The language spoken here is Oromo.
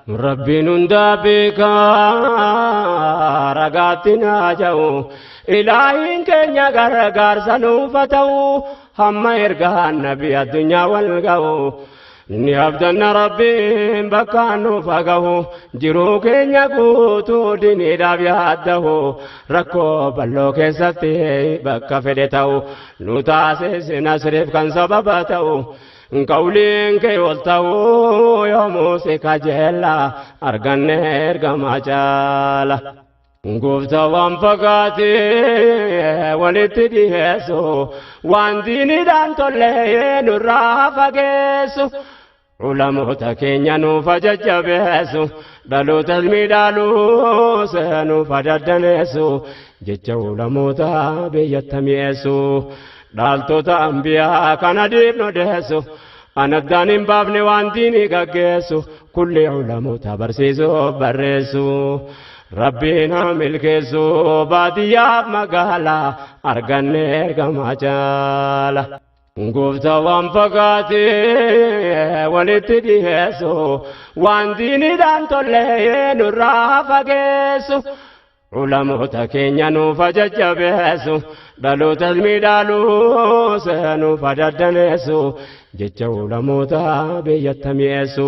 Rabbiin hundaa beekaa ragaatti naa ja'u, ilaahiin keenya gargaarsa nuufa ta'u, hamma ergaan nabi addunyaa wal ga'u. Ni abdanna Rabbiin bakka nuuf gahu, jiruu keenya guutuu diniidhaaf yaaddahu, rakkoo bal'oo keessatti bakka fedhe ta'u nu taasise nasriif kan sababa ta'u. Qawliin kee ol ta'uu yoomuu si kajeella, arganne ergamaa caala. Gooftaa waan fagaatee walitti dhiyeessu, waan diiniidhaan tollee nurraa fageessu. Ulamoota keenya nuuf jajjabeessu, dhaloota ilmi dhaaluus nuuf daddaneessu, jecha ulamoota biyyatti mi'eessu. Dhaaltota ambiyaa kana diifnu deessu, anaddaan hin baafne waan diinii gaggeessu, kulli ulamoota barsiisuu barreessu. Rabbiin haa milkeessu baadiyyaaf magaalaa, arganne ergamaa caala. Gooftaa waan fagaatee walitti dhiyeessu, waan diiniidhaan tollee nurraa fageessu. Ulamoota keenya nuuf jajjabeessu, dhaloota ilmi dhaaluus nuuf daddaneessu, jecha ulamoota biyyatti mi'eessu.